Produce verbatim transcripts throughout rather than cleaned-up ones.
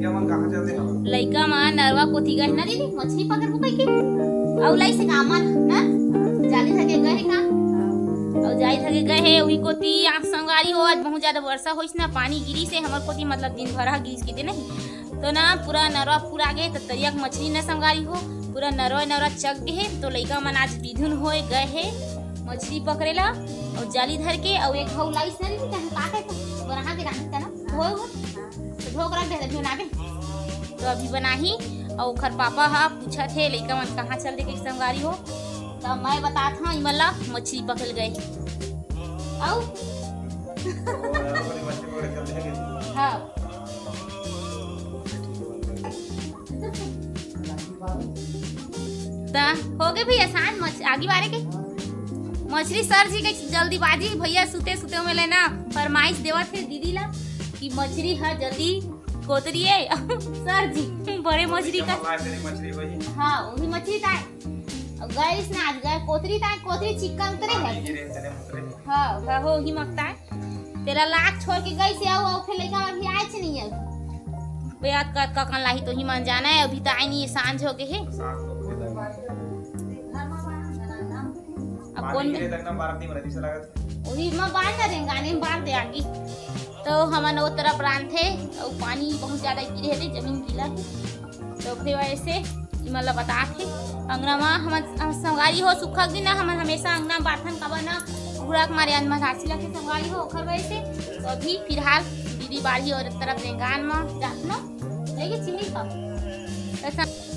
लइका मन नरवा कोती गए हे ना दीदी, मछरी पकड़बो कहिके। अउ लाइस हे का मन ना, जाली धर के गए हे का? अउ जाली धर के गए हे, उही कोती आ संगवारी हो, आज बहुत ज्यादा वर्षा होइस ना, पानी गिरिस हे हमर कोती, मतलब दिन भर ह गिरिस के दे नहीं, तो ना पूरा नरवा फुला गे, तो तरिया के मछरी ना संगवारी हो, पूरा नरवा नरवा चक गे हे। तो लइका मन आज बिधुन होए गए हे मछरी पकड़े ला, अउ जाली धर के, अउ एक हऊ लाइस ना दीदी, कहाँ का कहते, बरहा के रांधी तना, धोए हो, तो धो के रख दे, अभी बनाबे। तो अभी बनाही, अउ ओखर पापा ह पूछत हे, लइका मन कहाँ चल दे के संगवारी हो, तो मैं बतात हूँ, इमन ला मछरी पकड़ गए। अउ हाँ। ता हो गे भैया, सांझ मछ-, आगी बारे के मछरी सर जी के जल्दीबाजी, भैया सुते सुते में लेना फरमाइश देवत हे दीदी ला कि मछरी ह जल्दी कोतरी है। सर जी, बड़े मछरी का। मछरी वही। हाँ, वही मछरी ताय। गैस ना आज गए कोतरी ताय, कोतरी चिकन उतरे है। हाँ, हाँ, हो ही मकता है। तेरा लाख छोड़ के गई से आओ, आओ, फिर लइका अभी आए छे नहीं है। बे आज का, का कन लाही तो ही मन जाना है, अभी तो आए नहीं है, सांझ हो गए है। अब कौन तक ना बारह दिन रहती से लागत। वही मैं बांध ना देंगे, गाने में बांध दे आगी। तो हमन वो तरफ रांधे, और पानी बहुत ज्यादा गिरे है, जमीन गीला है। तो ओकरे वजह से इमन ला बतात हे। अंगना म हमन, हम संगवारी हो, सुखा के दिन हमन हमेशा अंगना म बाथन, काबर ना घुरा के मारे आज मधासी लगथे संगवारी हो, ओखर वजह से। तो अभी फिलहाल दीदी बाढ़ी और तरफ रेंगान म जात न, लेकिन चिन्नी खाओ। तो सं-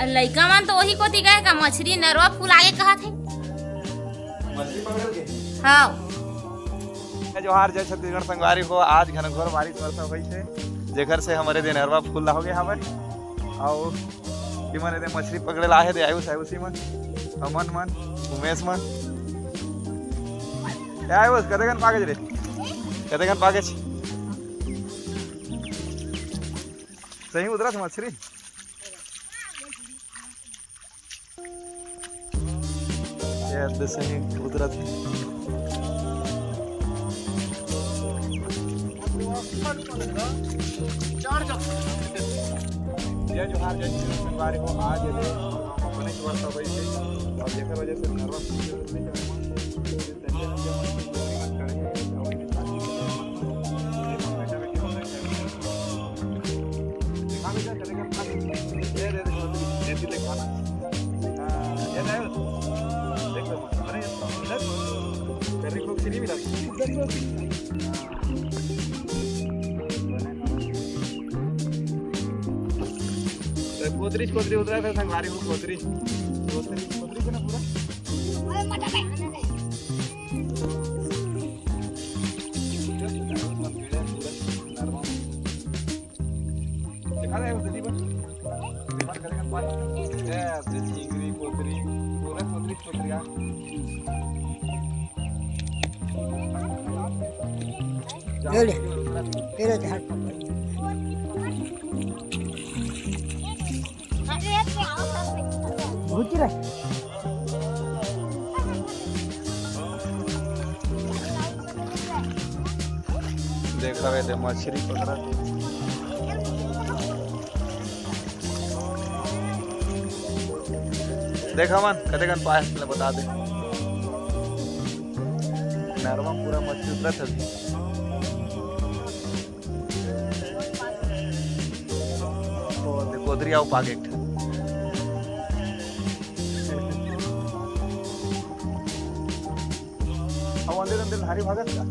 लइका मन तो वही कोती गए का मछरी नरवा फुलाए कहत हे। मछली पकड़ल के? हाँ। जोहार, जय छत्तीसगढ़ संगवारी हो। आज घनघोर बारिश वर्षा होइस हे, जेकर से हमरे दे नरवा फुल होगे हवय। अउ इमन एदे मछली पकड़े ला आहे दे आयुष, आयुषी मन, अमन मन, उमेश मन। ए आयुष, कतेकन पागेच रे? कतेकन पागेच? सही उतरत मछली। ये दे सही उतरत हे। जय जोहार, जय छत्तीसगढ़ संगवारी हो। आज ये दे बनेच वर्षा होइस हे और जेकर वजह से नरवा कोतरी, कोतरी उतरा था संगवारी हो, कोतरी, कोतरी, कोतरी के ना पूरा। देखा जाए उधर ही बस। देखा करेगा पानी। ए, अपने चिंगरी, कोतरी, पूरा कोतरी, कोतरी आ। ले ले। तेरे झाड़ पर। घुच रहा। देखा रे, दे मछली पकड़ा। देखा मन, कते कन पाए, ले बता दे। नरवा पूरा मछली उतरत हे अभी। ओ, दे कोतरी आओ पाके एक ठन। अब अंदर अंदर भारी भागत का?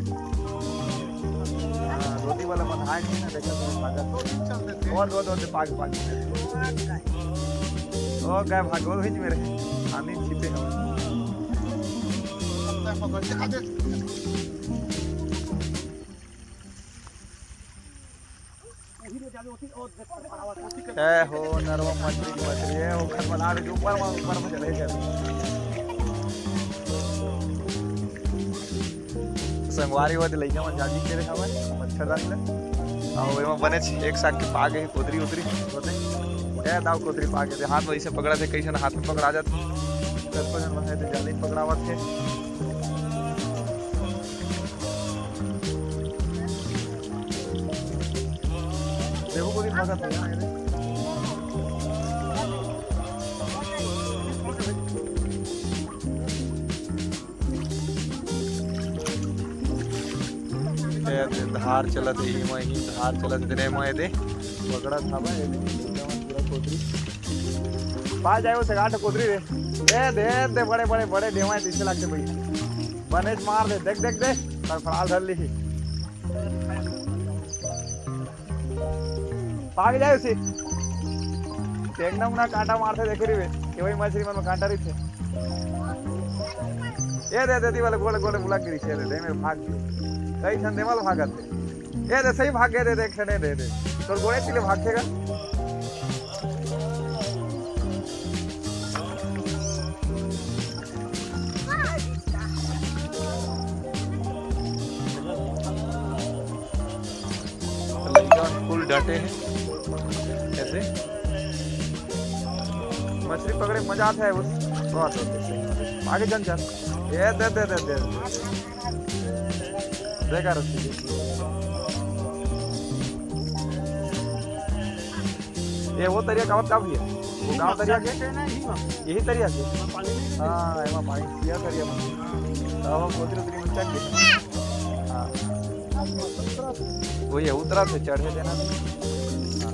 हाँ, धोती वाला मन हाय नहीं ना, देखा तो भागत। और दो, दो, दो, पाग, पाग। ओ, गए भागो, वही मेरे। आने छिपे हम। ए हो, नरवा मछली, मछली है, वो खन बना के ऊपर में, ऊपर में चले जाते। संगवारी होते लइका मन जाली के रे हवय, मच्छरदानी ले। अउ एमा बने एक साग के पाग हे, कोतरी उतरी होते। ए, दाव कोतरी पाग हे, हाथ में इसे पकड़ा थे, कैसे ना हाथ में पकड़ा जाते। दस जन मन हे, ते जाली पकड़ावत हे। ए दे, धार चलत हे, इही म, इही धार चलत हे, तेने म ए दे, पकड़त हवय, ए दे, पूरा कोतरी। पा जाए वो सगाट कोतरी रे। ए दे, दे, बड़े, बड़े, बड़े डेवा हे, तीसे लागथे भाई। बनेच मार दे, देख, देख, देख, फड़फड़ाल धर ली। भाग जाए उसी। टेंगना उंगना कांटा मारथे देखे रहिबे, केवई मछरी मन में कांटा रहिथे। ए दे, दे, दी वाला गोल, गोल बुला गिरी, ए दे, दे मेरे भाग गए। कई ठन देवल भागत हे। ए दे, सही भाग गए, दे, दे, एक ठन ए दे, दे। तोर गोड़े तिले भागेगा। लइका मन फुल डटे हे, कैसे मछली पकड़े मजा आता है, बस बहुत होते सही। आगे चल, चल। ए दे, दे, दे, दे। बेकार होती है। ये वो तरिया का मतलब ये? वो गांव तरिया के? यही तरिया के? हाँ, एमा पानी पिया तरिया में। अब हम कोतरी उतरी में चल के। हाँ। वही है, उतरा थे, चढ़े देना। हाँ।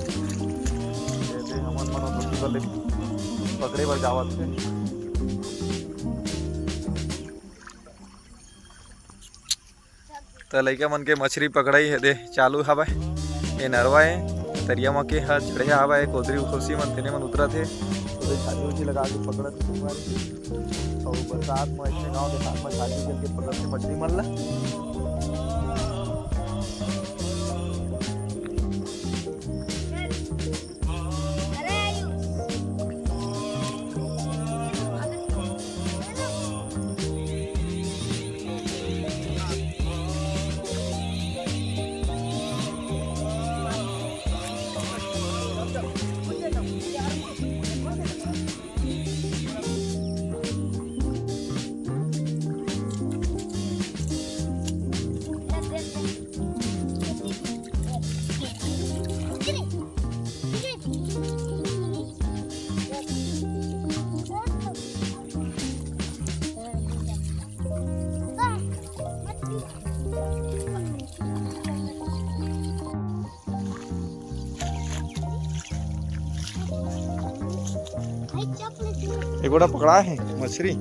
ये दे, हमन मन धोती कर ले, पकड़े बर जावत थे। त लइका मन के मछरी पकड़ई हे दे चालू हवय। ए नरवा ए, तरिया म के ह चढ़े हवय, कोदरी उखोसी मन तेने मन उतरत हे। ओदे झाड़ी उझी लगा के पकड़त हे संगवारी। अउ बरसात म अइसने गाँव देहात म झाड़ी उझी के पकड़थे मछरी मन ला। एक गोटा पकड़ा हे मछरी।